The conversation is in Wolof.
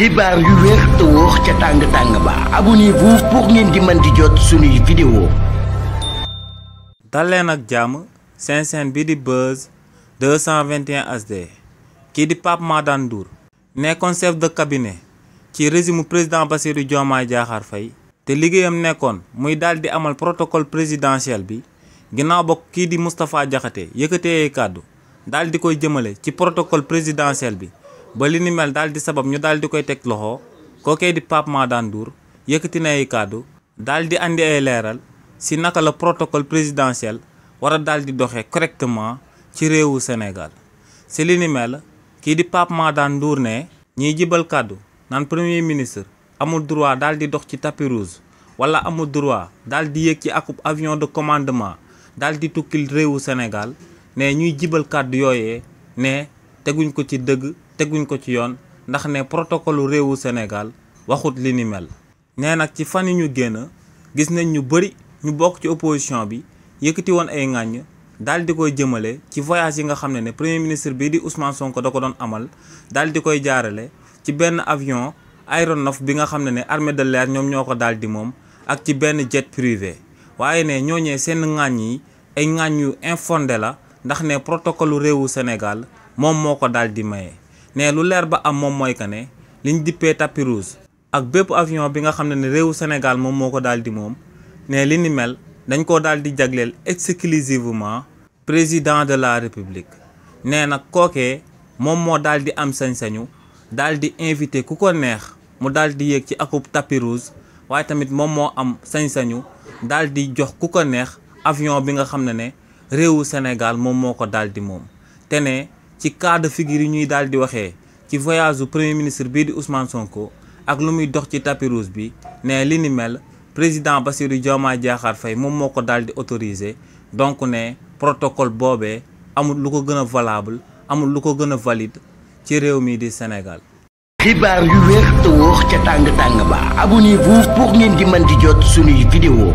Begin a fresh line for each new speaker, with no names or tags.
xibaar yu wér te wóor ca tàng ba abonnez-vous pour ngeen di mën di jot suñuy vidéo.
dal leen ak jàmm seen chaîne bi di Buzz 221 HD kii di Pape Madane Ndour nekkoon chef de cabinet ci régime président Bassirou Diomaye Diakhar Faye te liggéeyam nekkoon muy daal di amal protocole présidentiel bi ginnaaw ba kii di Moustapha Diakhaté yëkkatee kàddu daal di koy jëmale ci protocole présidentiel bi ba li ni mel daal di sabab ñu daal di koy teg loxo kookee di Pape Madane Ndour yëkkati na ay kàddu daal di andi ay leeral si naka la protocole présidentiel war a daal di doxee correctement ci réewu Sénégal si li ni mel kii di Pape Madane Ndour ne ñiy jibal kàddu naan premier ministre amul droit daal di dox ci tapis rouge wala amul droit daal di yéeg ci akub avion de commandement daal di tukkil réewu Sénégal ne ñuy jibal kàddu yooyee ne teguñ ko ci dëgg teguñ ko ci yoon ndax ne protocole réewu Sénégal waxut li ni mel. nee nag ci fan yi ñu génn gis nañ ñu bëri ñu bokk ci opposition bi yëkkati woon ay ŋàññ daal di koy jëmale ci voyage yi nga xam ne premier ministre bii di Ousmane Sonko da ko doon amal daal di koy jaarale ci benn avion aéronef bi nga xam ne armée de l'air ñoom ñoo ko daal di moom ak ci benn jet privé waaye ne ñooñee seen ŋàññ yi ay ŋàññ yu infondé la ndax ne protocole réewu Sénégal moom moo ko daal di maye. ne lu leer ba am moom mooy que ne liñ dippee tapis rouge ak bépp avion bi nga xam ne réewu Sénégal moom moo ko daal di moom ne li ni mel dañ koo daal di jagleel exclusivement président de la république. nee nag kookee moom moo daal di am sañ-sañu daal di invité ku ko neex mu daal di yéeg ci akub tapis rouge waaye tamit moom moo am sañ-sañu daal di jox ku ko neex avion bi nga xam ne réewu Sénégal moom moo ko daal di moom te ne ci cas de figure yi ñuy daal di waxee ci voyage du premier ministre bii di Ousmane Sonko ak lu muy dox ci tapis rouge bi ne li ni mel président Bassirou Diomaye Diakhar Faye moom moo ko daal di autorisé donc ne protocole boobee amul lu ko gën a valable amul lu ko gën a valide ci réew mi di Sénégal.
xibaar yu wér te wóor ca tàng ba abonnez-vous pour ngeen di mën di jot suñuy vidéo.